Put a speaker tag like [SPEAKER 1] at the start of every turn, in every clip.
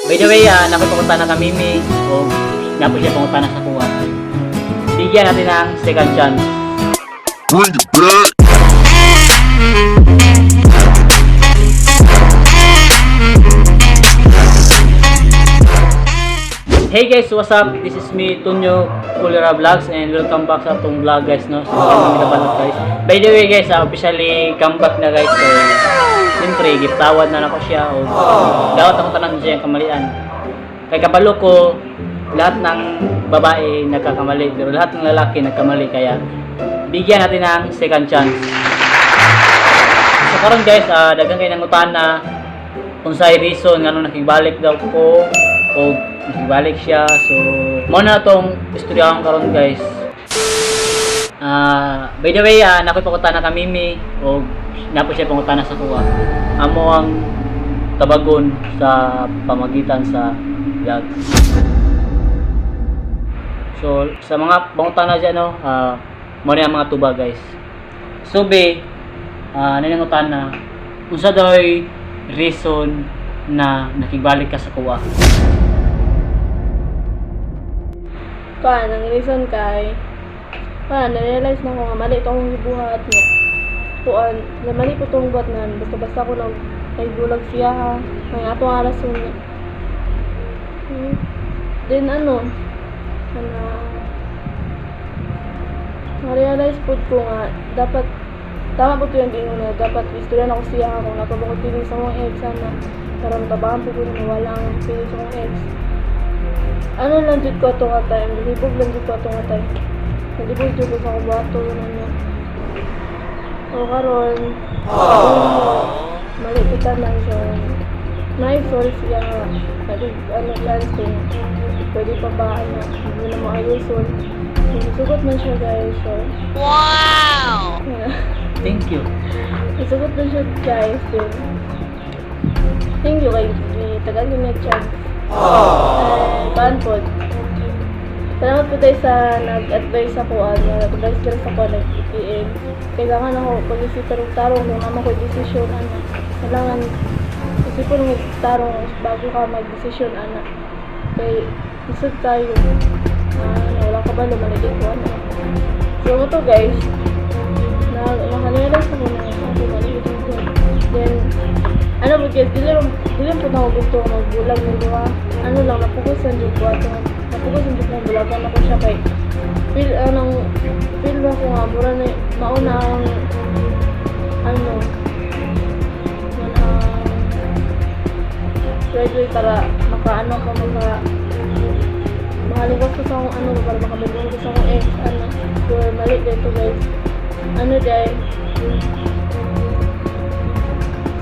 [SPEAKER 1] By the way, nakipangutana kami mi o napo siya pangutana sa kuha. Bigyan natin ng second chance.
[SPEAKER 2] Bring it back.
[SPEAKER 1] Hey guys, what's up? This is me, Tunyo Kulera Vlogs, and welcome back sa atong vlog, guys, no? So, kami guys. By the way guys, officially comeback na, guys. So, siyempre, giptawad na nako siya o dawat ako tanan siya ang kamalian. Kay kabalo ko, lahat ng babae nagkakamali, pero lahat ng lalaki nagkamali, kaya bigyan natin ng second chance. So karon guys, daghan kay nangutana kung sa reason ngano nakibalik daw ko o nakibalik siya. So mao na tong istoryahan karon, guys. By the way, nakipangutana kami mi o napo siya pangutana sa kuha. Amo ang tabagon sa pamagitan sa vlog. So sa mga pangutana dyan, no, mao na ang mga tuba, guys. So be, nanangutana unsa daw reason na nakibalik ka sa kuha?
[SPEAKER 3] Kuan, ang reason kay kuan, na-realize na ko nga mali ito akong gibuhat nga. Kuan, na mali po itong buhat na basta-basta ko nag nagbulag siya ha. May ato nga rason niya. Then ano, ana, na-realize po ko nga dapat tama po ito yung gingon na dapat istorya na ko siya ha, kung napabang ko feeling sa akong ex ana para matabangan po ko na mawala ang feeling sa akong ex. Ano lang jud ko ato nga time, nalibog lang jud ko ato nga time. Nalibog jud ko sa akong buhaton ano. O karon, oh, mali ko tanan, so na sorry siya nga nagig ano chance kung pwede pa ba ano, hindi na mo ayuson. So, nisugot man siya, guys, so wow!
[SPEAKER 1] Thank you.
[SPEAKER 3] Nisugot man siya, guys, then thank you kay tagal yung nag-chance. Eh, kuan po. Salamat po tayo sa nag-advise ako, ano, nag-advise ka sa ako, nag-EPM. Kailangan ako pag-isipan og tarong kung naman ko desisyon, ano. Kailangan isipon mo tarong bago ka mag-desisyon, ana. Kay, isod tayo. Ah, ano, wala ka ba, lumaligid ko, ano. So, mo to guys, na, nakarealize ako na ako maligid ko. Then, ano ba guys, dili po na ako gusto magbulag ng duha. Ano lang, napukusan jud ko ato. Napukusan jud ko bulagan ako siya kay feel anong feel ba ko nga mura na mauna ang ano mauna ang right way para makaano ko makaligwas ko sa akong ano para makamove ko sa akong ex ano. So mali dito, guys, ano dahil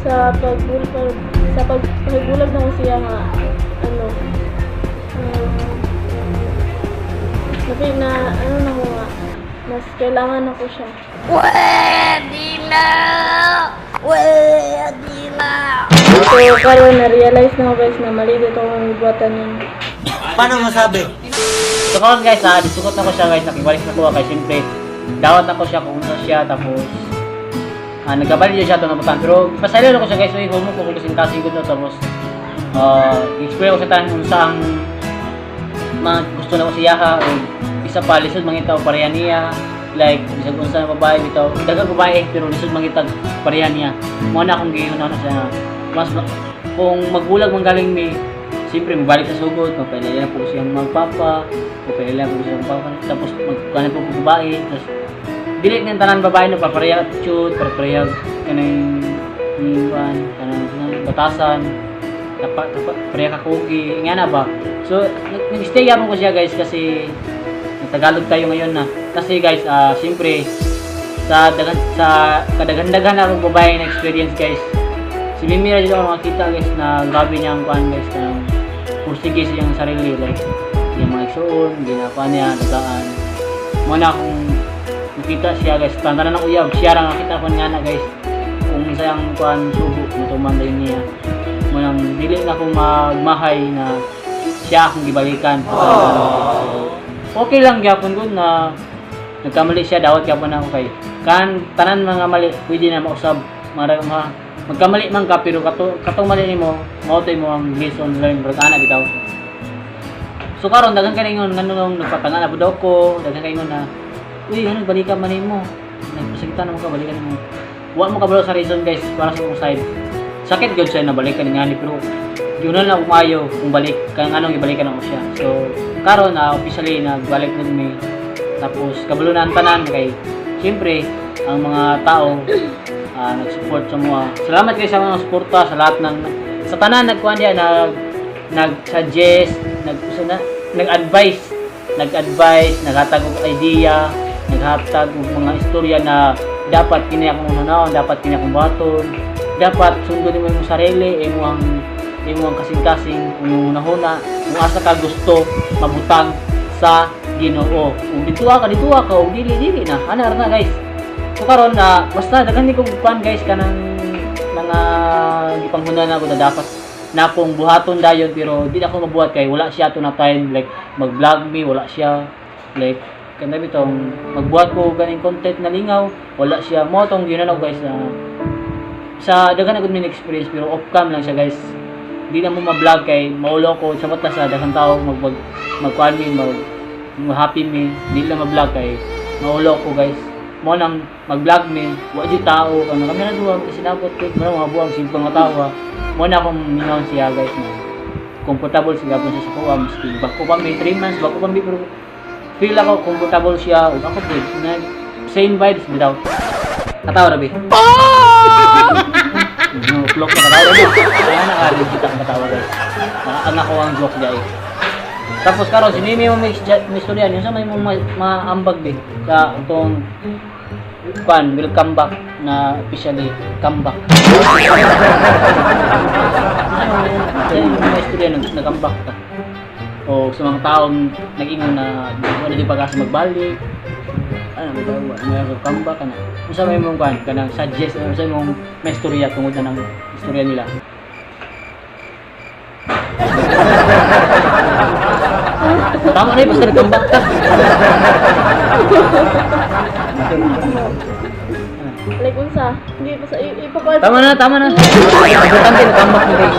[SPEAKER 3] sa pag sa pag pagbulag na ko siya nga ano na ano na ko nga mas kailangan ako siya.
[SPEAKER 4] Pwede na! Pwede na!
[SPEAKER 3] So karon na realize na ko, guys, na mali dito akong buhatan yun.
[SPEAKER 5] Paano masabi?
[SPEAKER 1] So karon guys, disugot na ko siya, guys, nakibalik na kuha kay siyempre dawat na ko siya kung unsa siya, tapos nagkabalik siya itong nabutan. Pero pasaylo ko siya, guys, uy, humo ko kung kasing kasigod no, tapos explain ko sa tanan kung saan mga gusto na ko siya ha, o isa pa lisod mangita og pareha niya, like bisag unsa na babae bitaw daghang babae pero lisod mangita pareha niya. Mo na akong giingon na siya mas kung magbulag man galing mi, siyempre mabalik sa sugod, magpailala po siyang magpapa, magpailala po siyang papa, tapos magkanan po po babae, tapos dili ng tanan babae no papareha attitude, papareha kanang iwan, kanang batasan, tapa, tapa, pareha ka kugi, nga na ba? So, nag-stay yapon ko siya, guys, kasi Tagalog tayo ngayon na. Kasi guys, siyempre, sa dagan, sa kadaghan-daghan na akong babae na experience, guys. Si Mimi ra jud ako makita, guys, na grabe niya ang kuan, guys, kanang pursige siyang sarili, like yung mga igsuon, ginakuan niya, dagaan. Mo na akong nakita siya, guys, tanda na ng uyab, siya ra nakita ko nga na, guys. Kung sa ang kuan subo, matuman din niya. Mo nang dili na akong magmahay na siya akong gibalikan. So, okay lang gyapon gud na nagkamali siya, dawat gyapon ako kay kan tanan mga mali pwede na mausab mara ma Magkamali man ka pero katong mali nimo, mao to imo ang lesson learned, bro, ana bitaw. So karon daghan kay ingon nganong nagpatanga na pud ko, daghan kay ingon na, "Uy, ano, balikan man nimo. Nagpasagita naman ka, balikan nimo." Wa mo kabalo sa reason, guys, para sa akong side. Sakit gyud siya na balikan nga ni, pero yun na lang umayo kung balik kay nganong gibalikan ako siya. So karon na officially nagbalik na mi. Tapos kabalo na ang tanan kay siyempre ang mga tao nag-support sa mga. Salamat kayo sa mga suporta sa lahat ng sa tanan nagkuan diya, nag-suggest, nag na, nag-advise, naghatag og idea, naghatag og mga istorya na dapat kini akong unahon, dapat kini akong buhaton, dapat sundon nimo imong sarili, imong kasing-kasing, imong hunahuna, kung asa ka gusto mabutang sa Ginoo. Kung dituwa ka, dituwa ka, ug dili, dili na. Ana ra na, guys. So karon na basta daghan ni kog kuan, guys, kanang mga gipanghuna na ko na dapat na akong buhaton dayon, pero di na ako mabuhat kay wala siya ato na time, like mag-vlog me, wala siya, like kanang bitong magbuhat ko ganing content na lingaw, wala siya. Mo tong ginanaw, guys, na sa daghan na gud min experience, pero off cam lang siya, guys. Di na mo ma-vlog kay maulo ko sa mata sa daghang tao, mag mag magkuan mi, mag happy mi, di lang ma-vlog kay maulo ko, guys. Mo nang mag-vlog mi, wa jud tao, kami kami na duwa isinabot ko mo mga buang simple nga tawo. Mo na akong mingon siya, guys, na comfortable siya gapon siya sa kuha miski bako pa mi 3 months, bako pa mi, pero feel ako comfortable siya ug ako pud na same vibes bitaw. Katawa ra be. No, plok na katawa mo. Kaya naka-read kita ang katawa, guys. Ang ako ang joke guys. Tapos karon si Mimi mo may istorya niyo sa may mong maambag be sa itong kwan, welcome back na officially comeback. Ano yung mga istorya nag nag-comeback ka? O sa mga taong nag-ingon na wala di pag-asa magbalik, ano ba daw, may comeback ka na. Unsa may mong kwan, kanang suggest, unsa may mong may istorya tungod na ng istorya nila? Tama na yun, basta nag-comeback ka.
[SPEAKER 3] Like unsa? Hindi pa sa ipakuan.
[SPEAKER 1] Tama na, tama na. Importante, nag-comeback na, guys.